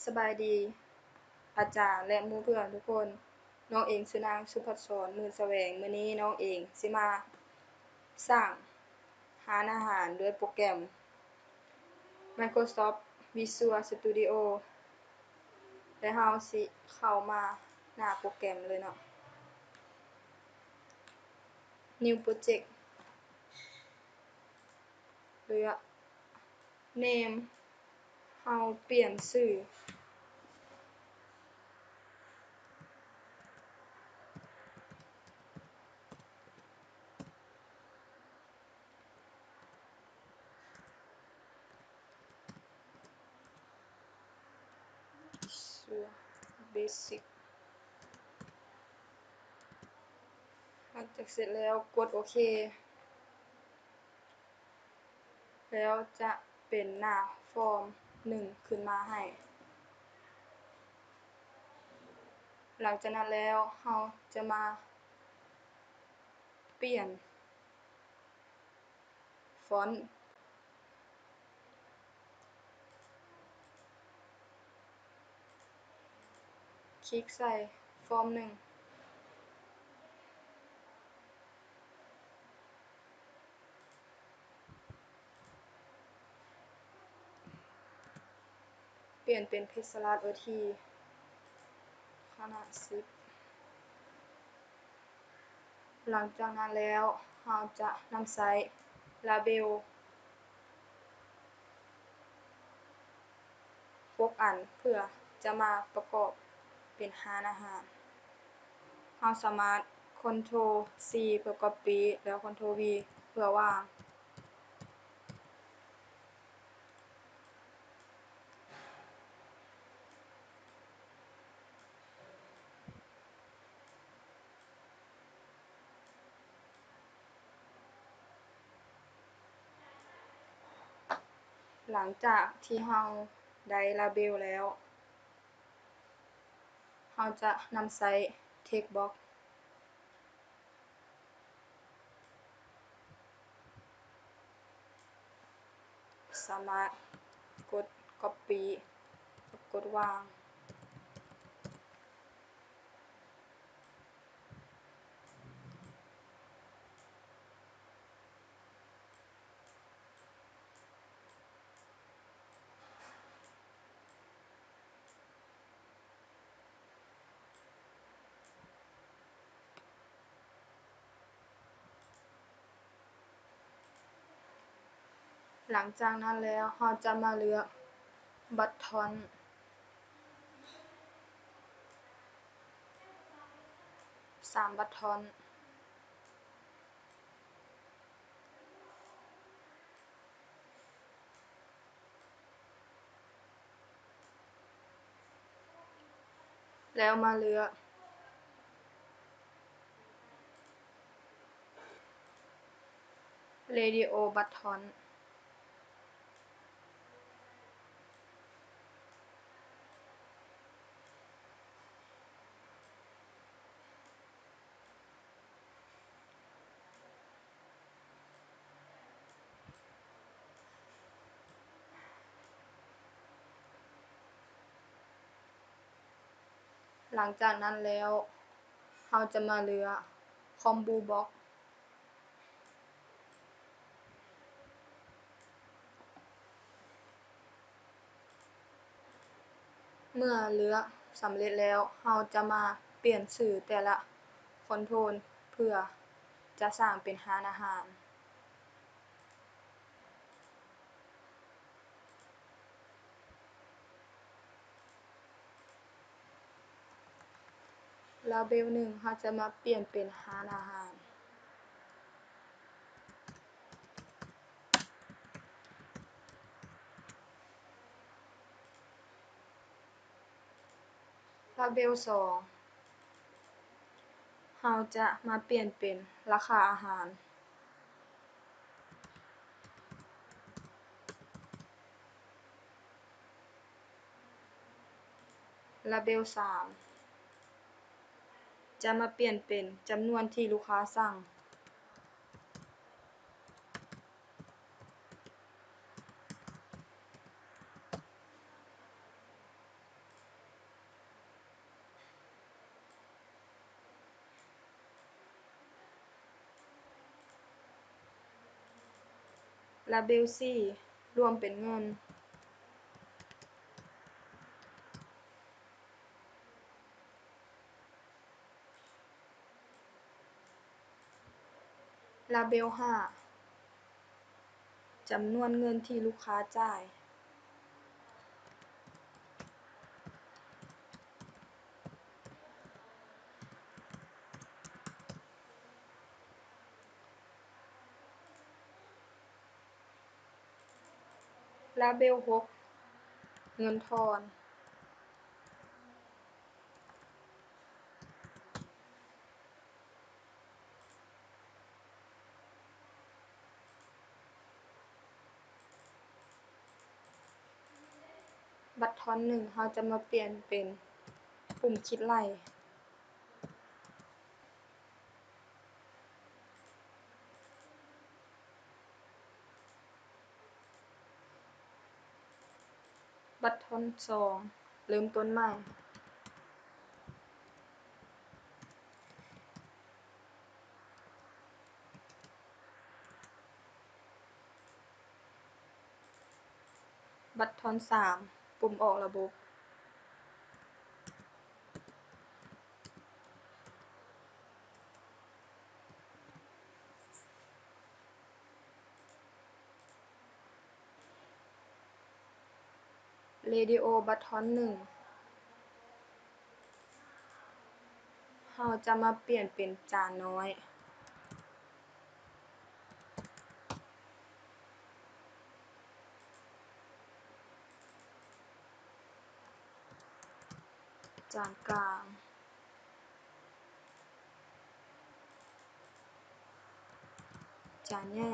ສະບາຍດີອາຈານ ແລະ ໝູ່ເພື່ອນທຸກຄົນ. ນ້ອງເອງຊື່ນາງສຸພັດສອນ ໝື່ນສະແຫວງ. ມື້ນີ້ນ້ອງເອງຊິມາສ້າງຮ້ານອາຫານດ້ວຍໂປຣແກຣມ Microsoft Visual Studio ແລະ ເຮົາຊິເຂົ້າມາໜ້າໂປຣແກຣມເລີຍເນາະ. New Project ເລືອກ Name ເຮົາປ່ຽນຊື່ Visual Basic. ຫຼັງຈາກເສັດແລ້ວ ກົດໂອເຄ ແລ້ວຈະເປັນໜ້າຟອມໜຶ່ງຂຶ້ນມາໃຫ້. ຫຼັງຈາກນັ້ນແລ້ວ ເຮົາຈະມາປ່ຽນຟອນ. ຄລິກໃສ່ຟອມໜຶ່ງ ປ່ຽນເປັນເພັດສະຫຼາດໂອທີ ຂະໜາດສິບ. ຫຼັງຈາກນັ້ນແລ້ວ ເຮົາຈະນຳໃຊ້ລາເບວຫົກອັນ ເພື່ອຈະມາປະກອບເປັນຮ້ານອາຫານ. ເຮົາສາມາດ Ctrl C ເພື່ອ Copy ແລ້ວ Ctrl V ເພື່ອວາງ. ຫຼັງຈາກທີ່ເຮົາໄດ້ລາເບວແລ້ວ ເຮົາຈະນຳໃຊ້ Text Box ສາມາດກົດ Copy ແລ້ວກົດວາງ. ຫຼັງຈາກນັ້ນແລ້ວ ເຮົາຈະມາເລືອກບັດທອນ ສາມບັດທອນ. ແລ້ວມາເລືອກ Radio Button. ຫຼັງຈາກນັ້ນແລ້ວ ເຮົາຈະມາເລືອກ Combo Box. ເມື່ອເລືອກສຳເລັດແລ້ວ ເຮົາຈະມາປ່ຽນຊື່ແຕ່ລະຄອນໂທນ ເພື່ອຈະສ້າງເປັນຮ້ານອາຫານ. ລາເບວໜຶ່ງ ເຮົາຈະມາປ່ຽນເປັນຮ້ານອາຫານ. ລາເບວສອງ ເຮົາຈະມາປ່ຽນເປັນລາຄາອາຫານ. ລາເບວສາມ ຈະມາປ່ຽນເປັນຈຳນວນທີ່ລູກຄ້າສັ່ງ. ລາເບວສີ່ ລວມເປັນເງິນ. ລາເບວຫ້າ ຈຳນວນເງິນທີ່ລູກຄ້າຈ່າຍ. ລາເບວຫົກ ເງິນທອນ. ບັດທອນໜຶ່ງ ເຮົາຈະມາປ່ຽນເປັນປຸ່ມຄິດໄລ່. ບັດທອນສອງ ເລີ່ມຕົ້ນໃໝ່. ບັດທອນສາມ ປຸ່ມອອກລະບົບ. ເຣດິໂອບັດທອນໜຶ່ງ ເຮົາຈະມາປ່ຽນເປັນຈານນ້ອຍ. ຈານກາງ. ຈານໃຫຍ່.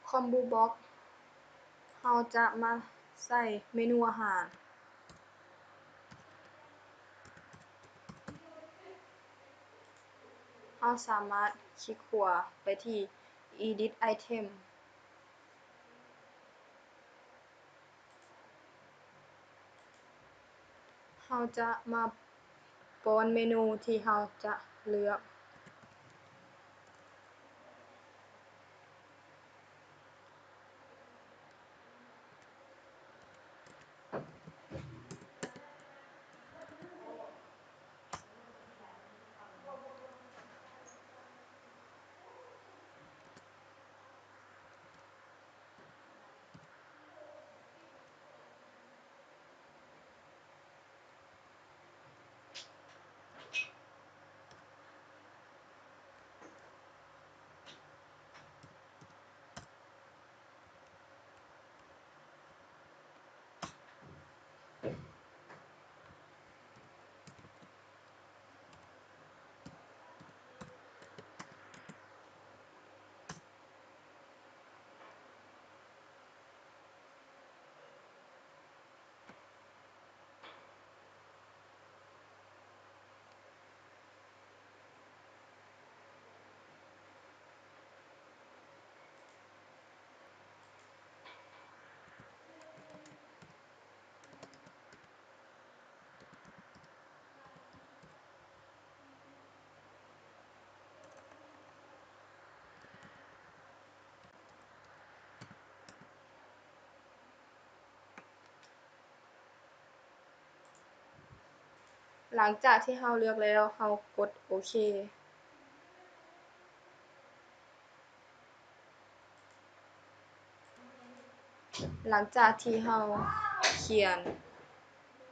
ຄອມບູບັອກ ເຮົາຈະມາໃສ່ເມນູອາຫານ. ເຮົາສາມາດຄລິກຂວາໄປທີ່ Edit Item. ເຮົາຈະມາປ້ອນເມນູທີ່ເຮົາຈະເລືອກ. ຫຼັງຈາກທີ່ເຮົາເລືອກແລ້ວ ເຮົາກົດໂອເຄ. ຫຼັງຈາກທີ່ເຮົາຂຽນ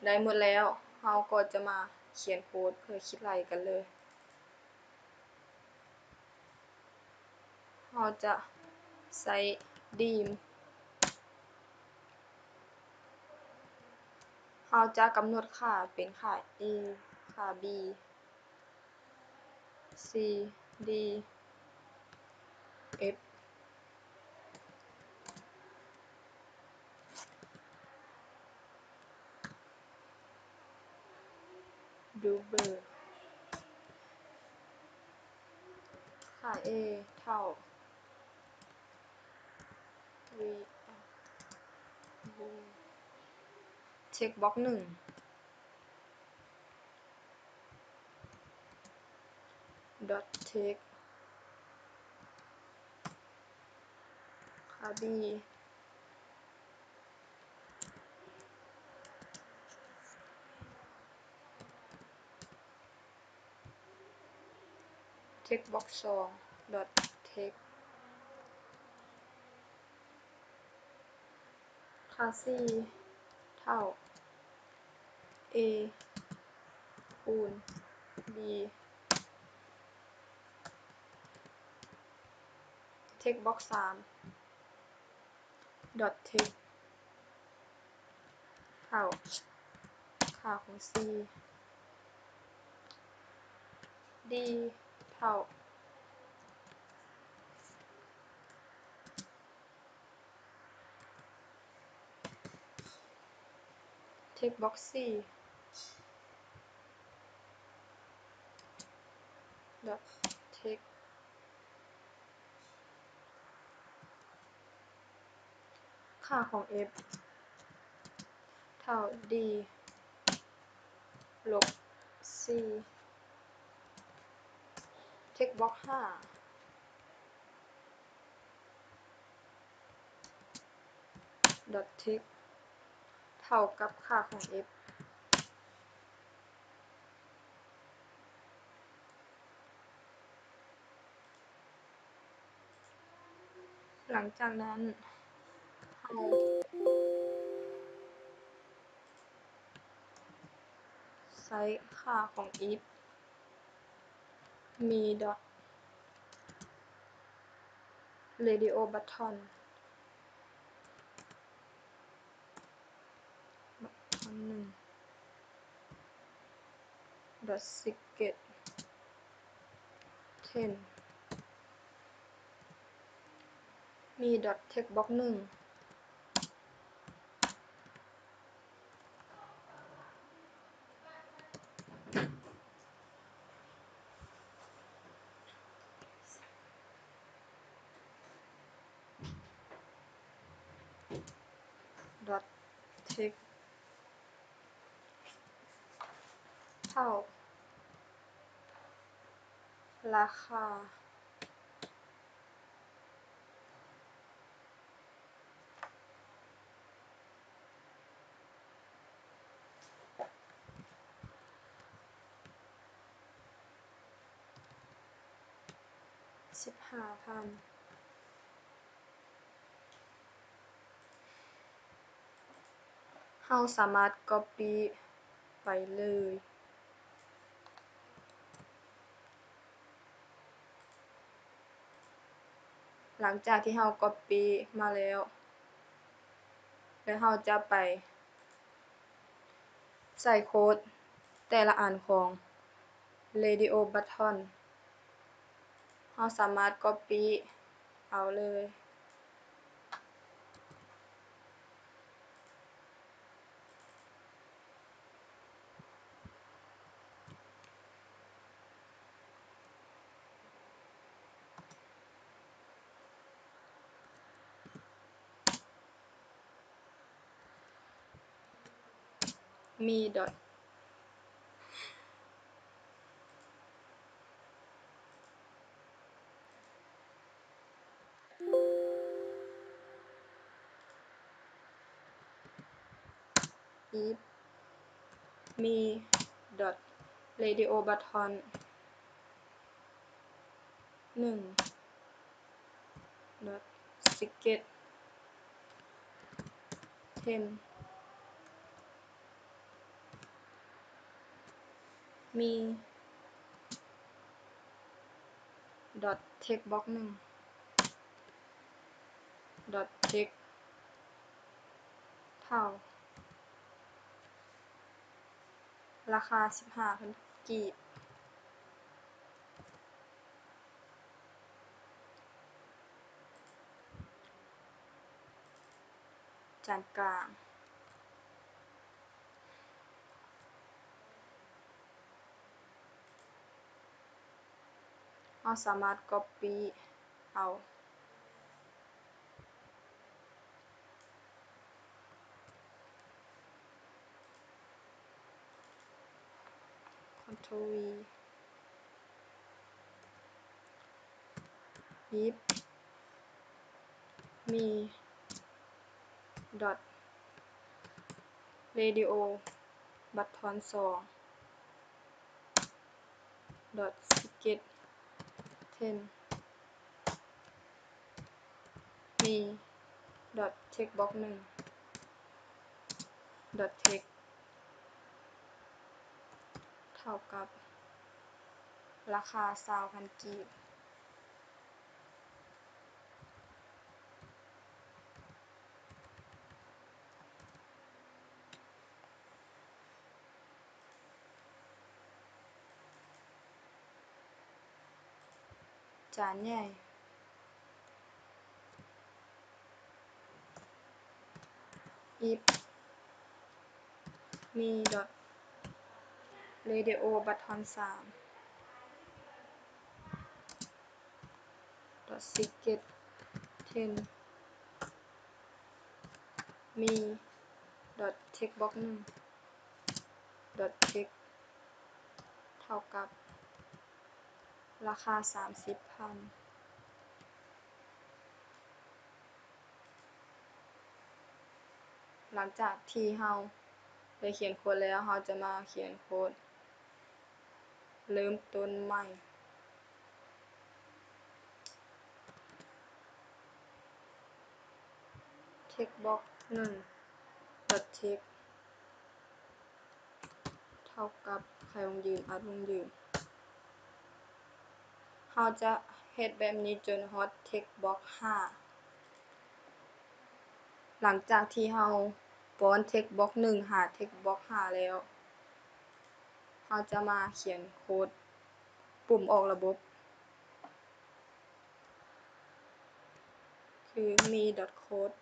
ໄດ້ໝົດແລ້ວ, ເຮົາກໍຈະມາຂຽນໂຄດເພື່ອຄິດໄລ່ກັນເລີຍ. ເຮົາຈະໃຊ້ດີມ ເຮົາຈະກຳນົດຄ່າເປັນຄ່າ A ຄ່າ B C D F double ຄ່າ A ເທົ່າ V ເຊັກບັອກໜຶ່ງ. ດອດເທັກ ຄ່າບີ ເທັກບລັອກສອງ ດອດເທັກ ຄ່າຊີເທົ່າເອຄູນບີ ເທັກບລັອກສາມ ດອດເທັກ ເທົ່າຄ່າຂອງຊີ ດີເທົ່າ ເທັກບລັອກສີ່ ດອດເທັກ ຄ່າຂອງເອັຟເທົ່າດີລົບຊີ ເທັກບລັອກຫ້າ ດອດເທັກ ເທົ່າກັບຄ່າຂອງເອັຟ. ຫຼັງຈາກນັ້ນ ເຮົາໃຊ້ຄ່າຂອງ if ມີດອດ radio button ບັດທອນໜຶ່ງ ດອດ circuit ten ມີດອດ text box ໜຶ່ງ ດອດ text ເທົ່າ ລາຄາ ສິບຫ້າພັນ. ເຮົາສາມາດ copy ໄປເລີຍ. ຫຼັງຈາກທີ່ເຮົາ copy ມາແລ້ວ ແລ້ວເຮົາຈະໄປໃສ່ໂຄດແຕ່ລະອັນຂອງ radio button ເຮົາສາມາດ copy ເອົາເລີຍ. ມີດອດ if ມີດອດ radio button ໜຶ່ງ ດອດ circuit ten ມີ ດອດ text box ໜຶ່ງ ດອດ text ເທົ່າ ລາຄາ ສິບຫ້າພັນກີບ. ຈານກາງ ເຮົາສາມາດ copy ເອົາ control V. if me dot radio button ສອງ dot scale ten me dot text box ໜຶ່ງ dot text ເທົ່າກັບລາຄາຊາວພັນກີບ. ຈານໃຫຍ່ if me dot radio button ສາມ dot scale ten me dot text box ໜຶ່ງ dot text ເທົ່າກັບລາຄາສາມສິບພັນ. ຫຼັງຈາກທີ່ເຮົາໄດ້ຂຽນໂຄດແລ້ວ, ເຮົາຈະມາຂຽນໂຄດເລີ່ມຕົ້ນໃໝ່. text box ໜຶ່ງ dot text ເທົ່າກັບໄຂວົງຢືນ ອັດວົງຢືນ. ເຮົາຈະເຮັດແບບນີ້ຈົນຮອດ text box ຫ້າ. ຫຼັງຈາກທີ່ເຮົາປ້ອນ text box ໜຶ່ງ ຫາ text box ຫ້າ ແລ້ວ, ເຮົາຈະມາຂຽນໂຄດປຸ່ມອອກລະບົບ ຄື me dot code.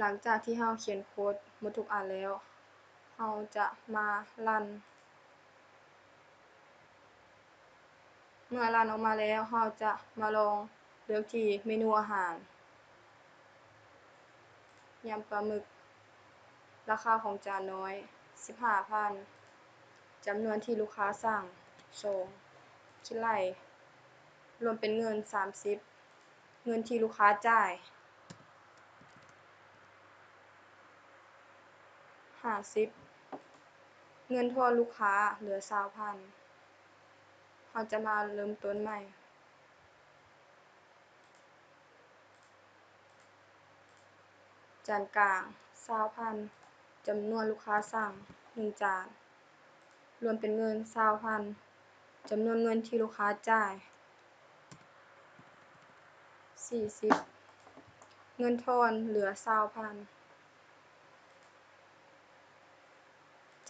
ຫຼັງຈາກທີ່ເຮົາຂຽນໂຄດໝົດທຸກອັນແລ້ວ, ເຮົາຈະມາຣັນ. ເມື່ອຣັນອອກມາແລ້ວ, ເຮົາຈະມາລອງເລືອກທີ່ເມນູອາຫານ ຍຳປາໝຶກ, ລາຄາຂອງຈານໜ້ອຍ ສິບຫ້າພັນ, ຈຳນວນທີ່ລູກຄ້າສັ່ງ ສອງ, ຄິດໄລ່ ລວມເປັນເງິນ ສາມສິບ, ເງິນທີ່ລູກຄ້າຈ່າຍ ຫ້າສິບ, ເງິນທອນລູກຄ້າເຫຼືອ ຊາວພັນ. ເຮົາຈະມາເລີ່ມຕົ້ນໃໝ່. ຈານກາງ ຊາວພັນ, ຈຳນວນລູກຄ້າສັ່ງ ໜຶ່ງຈານ, ລວມເປັນເງິນ ຊາວພັນ, ຈຳນວນເງິນທີ່ລູກຄ້າຈ່າຍ ສີ່ສິບ, ເງິນທອນເຫຼືອ ຊາວພັນ.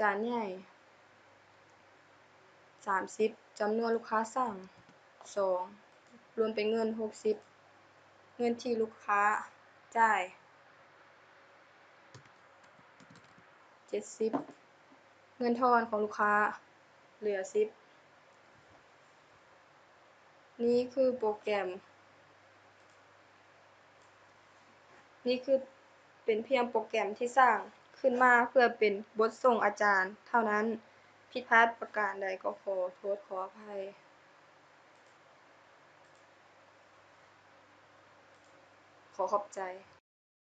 ຈານໃຫຍ່ ສາມສິບ, ຈຳນວນລູກຄ້າສັ່ງ ສອງ, ລວມເປັນເງິນ ຫົກສິບ, ເງິນທີ່ລູກຄ້າຈ່າຍ ເຈັດສິບ, ເງິນທອນຂອງລູກຄ້າເຫຼືອ ສິບ. ນີ້ຄືໂປຣແກຣມ, ນີ້ຄືເປັນພຽງໂປຣແກຣມທີ່ສ້າງຂຶ້ນມາເພື່ອເປັນບົດສົ່ງອາຈານເທົ່ານັ້ນ. ຜິດພາດປະການໃດກໍຂໍໂທດຂໍອະໄພ. ຂໍຂອບໃຈ.